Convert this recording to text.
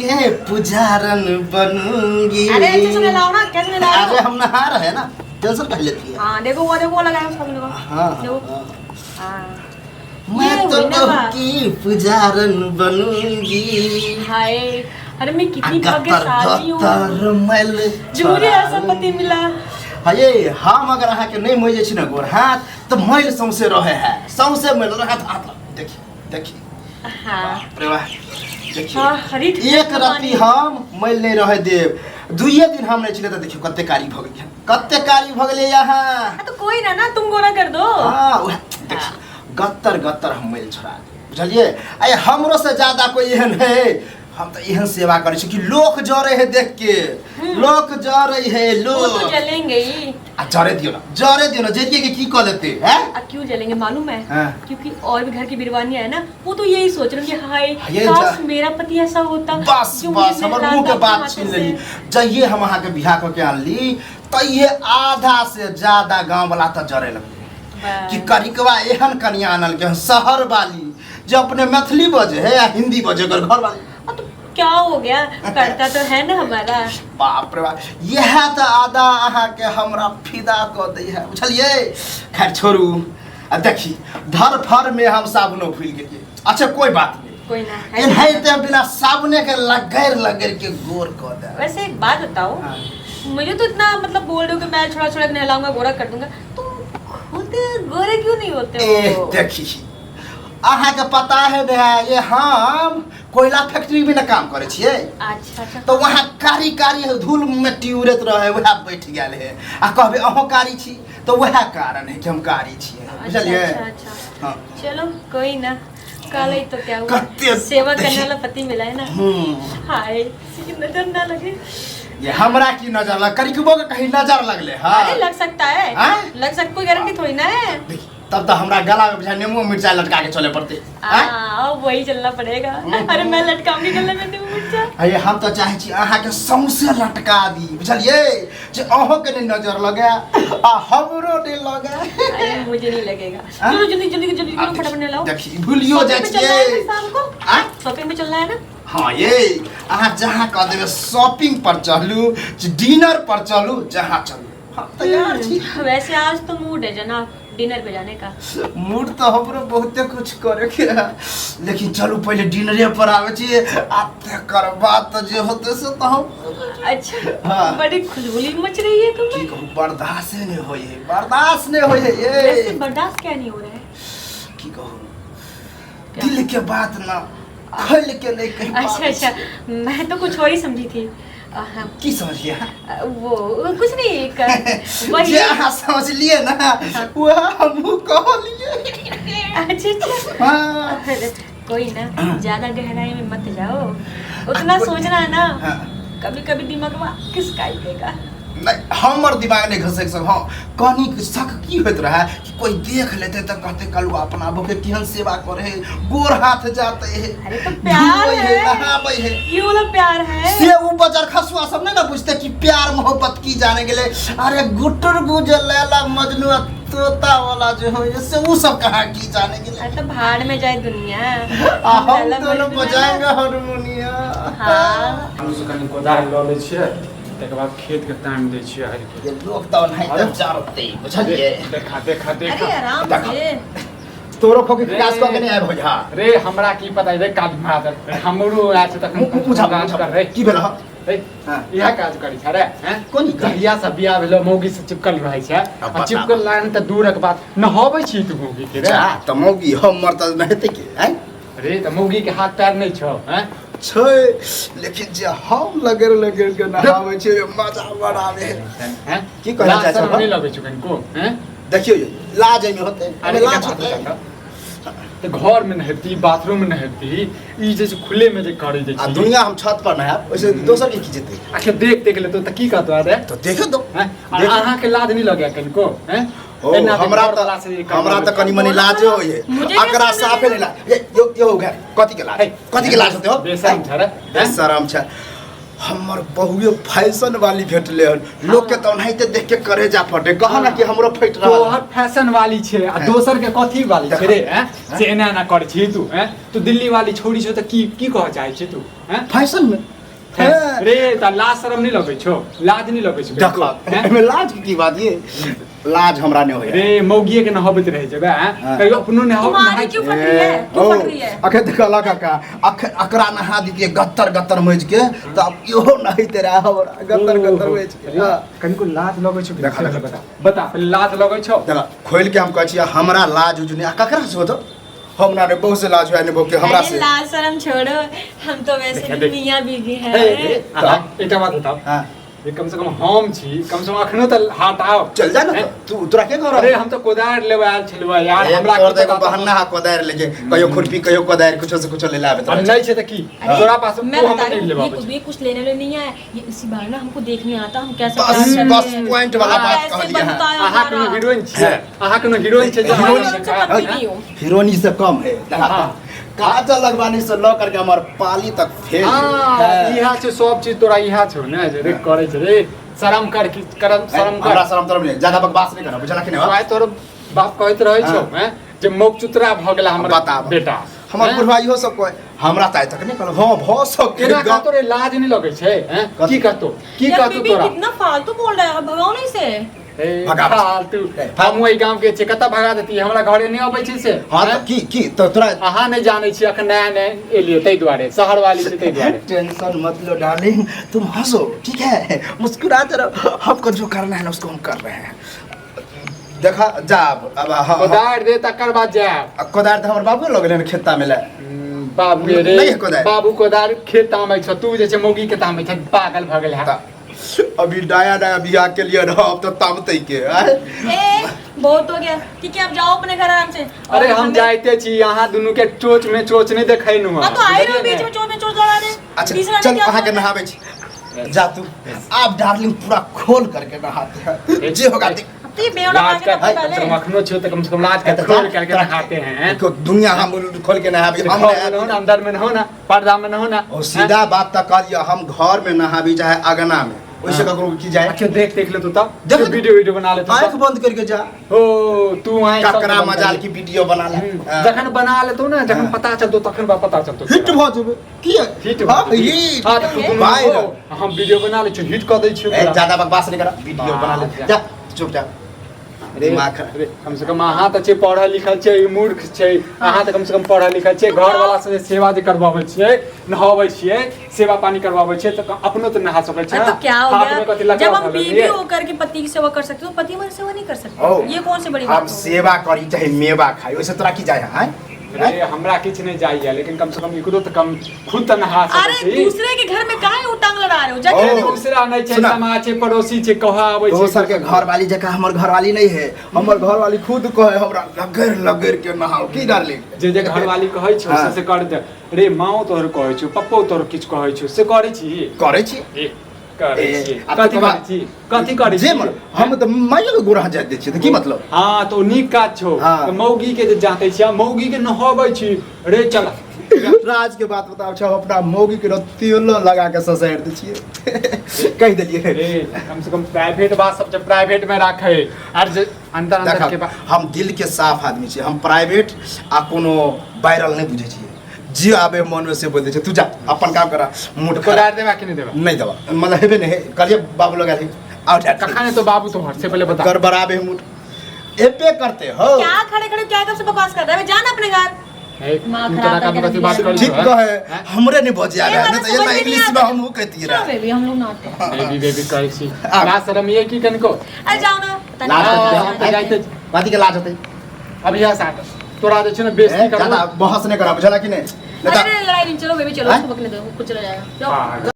के पुजारन बनूंगी। अरे अच्छे से नहलाओ ना, कैसे नहला रहे अरे हो? हम नहा रहे हैं ना, टेंशन काहे लेती है? हाँ देखो वो, देखो वो लगाया उसका भी लगाओ। हाँ, देखो। हाँ। हाँ। मैं ये तो हुई ना बहू बात। की पुजारन बनूंगी। हाय, अरे मैं कितनी गत्तर भाग्यशाली हूँ गत्तर मैल जो मुझे ऐसा छोड़ा। पति मिला। हाँ ये हम अगर अहाँ के नहीं मोजे छी ना गोर हाथ तो मैल सौंसे रहे है, सौंसे मैल रहे हाथ हाथ देखी देखी। हाँ। बाप रे बाप, देखियो। हाँ, हरी ठंडा एक पानी। राति हम मैल नहीं रहे देव, दुइये दिन हम नहीं छिले तो देखियो कते कारी भऽ गेलियै, कते कारी भऽ गेलियै यहाँ। हाँ, तो कोई ना ना तुम गोरा कर दो। हाँ, उएह देखियो गत्तर गत्तर हम मैल छोड़ा देब, बुझलियै? आइ हमरो से ज्यादा कोई एहन है? हम तऽ एहन सेवा करै छी कि लोक जरे है देख के, लोक जरे है। वो तो लोक जलेंगे ही। आ जरे दियो ना, जरे दियो ना, जरिए के की कऽ लेते हैं? आ क्यों जलेंगे मालूम है? हाँ। क्योंकि और भी घर की बिरवानी है ना, वो तो यही सोच रहे होंगे हाय ये काश मेरा पति ऐसा होता बस जो मुझे बस हमर मुंह के नहलाता बात अपने छीन हाथों लेली। से। जहिए हम अहाँके बियाह कऽ के आनली तहिए आधा से ज्यादा गाँव वाला तऽ जरे लगलै कि बस। करिकवा एहन कनिया आनल के शहर वाली जे अपने मैथिली बजे है या हिंदी बजे ओकर घर वाली। आ, तो क्या हो गया, करता तो है ना हमारा। बाप रे बाप, इएह तऽ आधा अहाँके हमरा फिदा कऽ दै है, बुझलियै? खैर छोड़ू, आ देखी धरफर में हम साबुनो भूलि गेलियै। अच्छा कोई बात नहीं, कोई ना, एनाहिते बिना साबुने के लगैर लगैर के गोर कऽ दे। वैसे एक बात बताओ, हाँ। मुझे तो इतना मतलब बोल रहे हो कि मैं छोड़ा छोड़ा के नहलाऊंगा गोरा कर दूंगा, तुम खुद गोरे क्यों नहीं होते ए हो? देखी अहाँके पता है ने ये हम कोयला फैक्ट्री में ना काम करै छियै। अच्छा अच्छा। तो वहाँ कारी कारी धूल मिट्टी उड़ैत रहे, वएह बैठ गेल है। आ कहबै अहूँ कारी छी तो वएह कारण है कि हम कारी छियै, अच्छा, बुझलियै? अच्छा अच्छा। हाँ। चलो कोई ना, काला ही तो क्या हुआ, कत्ते सेवा करने देखी। वाला पति मिला है ना। हाय किसी की नजर ना लगे। ये हमरा की नजर लग करिकबो के कहीं नजर लगले? हाँ। अरे लग सकता है, हाँ? लग सकता, कोई गारंटी थोड़ी ना है। देखी, तब तो हमरा गला में बुझा नेमो मिर्चा लटका के चले पड़ते। हाँ, अब वही चलना पड़ेगा। अरे मैं लटकाऊंगी गले में नींबू मिर्चा। अरे हम तो चाहे छी अहाँ के सौंसे लटका दी, बुझलियै? जे अहों के नहीं नजर लगे आ हमरो नहीं लगे। अरे मुझे नहीं लगेगा। हाँ? चलो जल्दी जल्दी जल्दी आ, करो, फटाफट नहलाओ। देखी भूलियो शॉपिंग जाइ पे चलना है ना छियै। शाम को? आ? शॉपिंग पे चलना है ना? हाँ ये अहाँ जहाँ कह देबै शॉपिंग पर चलू, डिनर पर चलू, जहाँ चलू हम तैयार छी। वैसे आज तो मूड है जनाब डिनर पे जाने का। मूड तो हमरो बहुते कुछ करे के है, लेकिन चलू पहले डिनरे पर आवे छी आ तकर बाद तो जे होते से तो हम। अच्छा। हाँ। बड़ी खुजबुली मच रही है की तुम्हें। कहूँ, बर्दाश्त नहीं होई है, बर्दाश्त नहीं होई है ये। वैसे बर्दाश्त क्या नहीं हो रहा है? की कहूँ, क्या? दिल के बात ना खोल के नहीं कह अच्छा पाबै अच्छा छी। मैं तो कुछ और ही समझी थी। हाँ। की समझलिए? वो कुछ नहीं, एक वही जे अहाँ समझलिए ना वह हमहूँ कहलिए। अच्छा अच्छा। हाँ। अरे, कोई ना, ज्यादा गहराई में मत जाओ, उतना सोचना है ना। हाँ। कभी कभी दिमाग में किसका ही देगा। नहीं, हमर दिमाग नहीं घसक सक। हाँ, कनी शक की होइत रहे कि कोई देख लेते तो कहते कलुआ अपना बके केहन सेवा करे है, गोर हाथ जाते है। अरे तो प्यार धोबै है, है। नहाबै है। ये वाला प्यार है। से उ बजर खसुआ सब नहीं ना बुझते कि प्यार मोहब्बत की जाने के लिए। अरे गुटर गुजर लैला मजनू तोता वाला जो हो से उ सब कहाँ की जाने के लिए। अरे तो भाड़ में जाए दुनिया। आ हम लैला दोनों मजनू है ना। बजाएंगे हारमोनिया। हाँ। आलूसँ कनि कोदारि लऽ लै छियै, तकर बाद खेतके तामि दै छियै हरिके। ये लोग तो नहीं अरे। तब जानते बुझलिए। देखा देखा देखा। अरे आराम देखा। से। तोरो फोके विकास कऽ के नहीं आबि हो। रे हमरा की पता रे काज मार हमरो आयल छै तखन बुझा काज कर रे। की भेल हँ? रे, हाँ। इएह काज करै छै रे हैं? कोन ई काज? जहिया से बियाह भेलो मौगी से चिपकल रहै छै अब आ बताब। चिपकल लागल तऽ दूरक बात नहबै छी तू मौगी के रे? जा तऽ मौगी हमर तऽ नहेतै के आँय? रे तऽ मौगी के हाथ पैर नहि छौ हैं? छै, लेकिन जे हम लगेर लगेर के नहाबै छियै मजा बड़ आबै है। हैं? की कहै लाज चाहै शरम छौ? नहि लगै छौ कनिको हैं? देखियौ यौ, लाज एहिमे होतै? अरे एहिमे लाज एकटा बात होतै? बताउ तऽ घर में नहेती बाथरूम में नहेती ई जे छै खुले में जे करै जे आ छै दुनिया हम छत पर नहायब ओहिसे दोसर के की जेतै? आखिर देख देख लेतौ तऽ की कहतौ रे? तऽ देखे दो। हैं? आ देख। अहाँके लाज नहि लगैया कनिको हैं? ओ एना जे हमरा घरवला तऽ से जे करबै। हमरा तऽ कनि मनि लाजे होइ है। मुझे क्या एकरा शर्म साफे लगेगा? नहि लाज। ये यो यो घर कथी के लाज? हे, कथी के लाज होतै हो? बेशरम छै रे हैं? बेशरम छै। हमर बहुए फैशन वाली भेटले हन। लोग के तो ओनाहिते देख के करेजा फटे, कह ना कि हमरो फटि रहल। तोहर फैशन वाली छै आ दोसर के कथी वाली छै रे? हैं से एना एना करै छी तू? हैं तू दिल्ली वाली छोड़ी छौ तऽ की की कहऽ चाहै छी तू? हैं फैशन में रे तऽ लाज शरम नहि लगै छौ? लाज नहि लगै छौ? देखो, एहिमे लाज के की बात? ये लाज हमरा नहि होइया। रे मौगिए के नहबैत रहै जेबै? हैं कहियो अपनो नहाउ? तुम्हारी नहाइ क्यों फट रही है? क्यों फट रही है? अखे देखल काका, अखे अकरा नहा दितियै गत्तर गत्तर मजि के, तऽ आब इहो नहैते रहे हमरा गत्तर गत्तर मजि के। रे, कनिको लाज लगै छौ कि देखा, नहि? देखा। बता बता पहिले, लाज लगै छौ? देखा, खोलि के हम कहै छियै, हमरा लाज उज नहि। आ ककरा से होतो? हमरा ने बहुत से लाज हुआ ने बहु के हमरा अरे से। लाज शर्म छोड़ो, हम तो वैसे देखा, भी देख। मियाँ बीवी हैं। अहाँ एकटा बात बताउ। हाँ। जे कम से कम हम छी, कम से कम अखनो तऽ हाथ आओ। चल जा ना। हैं? तू तोरा के घर? अरे हम तऽ कोदारि लेबे आयल छलहुँ यार, हमरा तोर की देखो पता तऽ- बहाना हा कोदारि लेके, कहियो खुरपी कहियो कोदारि, कुछो से कुछो ले लाबे। अब नहीं छै तऽ की तोरा पास? मैं ओ हम बता नहीं रही लेबे हूँ, आबै ये छै। ये कुछ लेने लेने नहीं आया, ये इसी बार ना हमको देखने आता हम कैसे बस, प्यार करते बस हैं। पॉइंट वाला हाँ, बात कैसे कहलियै अहाँ। बनता है अहाँ कोनो हमारा। हीरोइन छियै? अहाँ कोनो हीरोइन छै जे हीरोइन अहाँ से कम भी नहीं हूँ। हीरोइनी से कम है। देखा, हाँ। काजल लगवानी से ल करके हमर पाली तक फेल है। हाँ, इहा छै सब चीज तोरा, इहा छौ ने जे रे करै छै। रे शरम कर कि करम, शरम कर। हमरा शरम तरम नहीं, ज्यादा बकवास नहीं करब, बुझला कि नहीं? आइ तोर बाप कहैत रहै छौ हाँ। हैं जे मौक चुतरा भऽ गेला हमर बताब। बेटा। हमर हैं? बुढ़वा इहो सब कहे, हमरा तऽ आइ तक नहीं कहल। हाँ, भऽ सके। केना कहतो रे? लाज नहीं लगै छै? हैं कथी? की कहतो, की यार कहतो बीबी तोरा? कितना फालतू बोल रहा है, भगाओ नहीं से। ए, भगा। फालतू। हमहूँ एहि गाँव के छियै, कतऽ भगा देती? हमरा घरे नहि अबै छै से। हाँ तऽ हैं? की की तऽ तोरा अहाँ नहि जानै छियै, अखन नया नया एलियै ताहि दुआरे, शहर वाली छै ताहि दुआरे। टेंशन मत लो डार्लिंग, तुम हंसो, ठीक है? मुस्कुराते रहो। हमको जो करना है ना उसको हम कर रहे हैं। देखा जाब अब। हाँ, हाँ। कोदारि दे तकर बाद जायब। कोदारि तऽ हमर बाबू लऽ गेलै हन खेता में ले। बाबू रे। नहि है कोदारि। बाबू कोदारि खेत तामै छौ, तू जे छै मौगी के तामै छै, पागल भऽ गेल है। तऽ अभी नया नया बियाह के लिए रह, अब तऽ तामतै के आँय? ए बहुत हो गया, ठीक है, अब जाओ अपने घर आराम से। और अरे हम हमें- जाइते छी, अहाँ दुनू के चोच में चोच नहीं देखैनु। हाँ तो आए रहो बीच में चोट में चोट लड़ा दे। अच्छा तीसरा चल, ने क्या अहाँके बोला? नहाबै छी, जा तू। आप डार्लिंग पूरा खोल करके नहाते हैं, जे होगा देख। अब तो ये बेवड़ा लाज मांगे कर, सबसे कम से पहले। कम अखनो छौ तऽ कम से कम लाज कर, तऽ खोल करके नहाते हैं। देखो, दुनिया हम खोल के नहाबी, हम घर में नहाबी। न हो ना, अंदर में न हो ना, पर्दा में न हो ना। और सीधा बात तऽ कहलियै, हम घर में नहाबी चाहे अगना में, ओहिसे हाँ। ककरो की जाए? अच्छा देख देख ले तू तब देख देख, वीडियो वीडियो बना ले तू। आंख बंद करके जा। ओ तू आँखि सब ककरा बंद मजाल कर की वीडियो बना ले। ले। जखन बना लेतो ना, जखन हाँ। पता चलतो तखन बा पता चलतो। हिट भऽ जेबै की? हिट। हाँ, हिट। हाँ तऽ तू दुनू वायरल। हो, हम वीडियो बना लै छियौ, हिट कऽ दै छियौ ए, तोरा। ज्यादा बकवास नहीं करा, वीडियो बना ले, जा चुप जा। रे, दिमाग खराब। रे, कम से कम अहाँ तऽ छै पढ़ल लिखल छै, ई मूर्ख छै। अहाँ तऽ कम से कम पढ़ल लिखल छै, घर वाला से सेवा जे करबाबै छियै, नहाबै छियै, सेवा पानी करबाबै छियै, तऽ अपनो तऽ नहा सकै छै। अरे तो क्या हो हाथ में कथी गया लगा जब हम भऽ बीवी गेलियै? होकर के पति की सेवा कर सकते हो, पति हमारी सेवा नहीं कर ओ, सकते? ये कौन सी बड़ी हम बात हो गई? सेवा करी चाहे मेवा खाई, ओहिसे तोरा की जाए? हैं? रे हमरा किछु नहि जाइया, लेकिन कम से कम एकरो तऽ कम खुद तऽ नहा सकै अरे छी। दूसरे के घर में काहे उटांग लड़ा रहे हो? जाके ओ, देखो। दूसरा नहि छै, सुना। समाज छै, पड़ोसी छै, कह आबै छै। दोसर के घर वाली जकाँ हमर घरवाली नहीं है। हमर घरवाली खुद कहे हमरा लगेर लगेर के नहाओ की डार्लिंग। जे जे घरवाली कहै छौ हाँ। से से कर दे रे। माओ तोहर कहै छौ, पप्पो तोहर किछु कहै छौ, से करै छी? करै छी। ए, करै ए, छी? आ कथी तकर बाद- करै छी, कथी करै जे छी? मन, हम तऽ माइयो के गोड़ हाथ जाइत दै छियै तऽ की मतलब? हाँ तो नीक काज छौ। हाँ। तऽ मौगी के जे जाते छी आ मौगी के नहबै छी रे, चल। राज के बात बताब छौ, अपना मौगी के तेल लगा के ससारि दै छियै, कहि देलियै। रे कम से कम प्राइवेट बात सब जे प्राइवेट में राखे आर जे अंदर अंदर देखब, के बात। हम दिल के साफ आदमी छियै, हम प्राइवेट आ कोनो वायरल नहि बुझै छियै। जे आबे मन में से बोल दै छै। तू जा अपन काम करा, मूड खराब। कोदारि देबा कि नहि देबा? नहि देबा, मतलब हेबे नहि हे। कहलियै बाबू लगा आउट। कखन तो बाबू तोहर से पहले बता। गड़बड़ाबे मूड एबे करते हो। क्या खड़े खड़े क्या कब से बकवास कर रहा है? जाना अपने घर। ए, माँ तू खराब तोरा काम करके कथी रख बात दिया। करै ठीक छौ, हैं? कहे हमरे नहीं बजे आबे, ए, नहीं तो हमरा एना समझ में इंग्लिश नहीं में आता। हमहूँ कहतियै चलो रहे। बेबी, हम लोग नहाते हैं। बेबी बेबी कहै छी, आ। लाज शरम ये की कनिको? अरे जाओ ना, पता नहीं लाज कहाँ होतै, जाते हम तऽ हैं। जाइते। कथी के लाज होतै? अभी यहाँ साथ तोरा जे छै ने बेइज्जती ए, करबो। ज्यादा बहस नहीं करा, बुझला कि नहीं? नहीं अरे तऽ नहीं, लड़ाई नहीं, चलो बेबी चलो, हाँ? उसको बकने दो, वो खुद चला जाएगा, जाओ। पागल।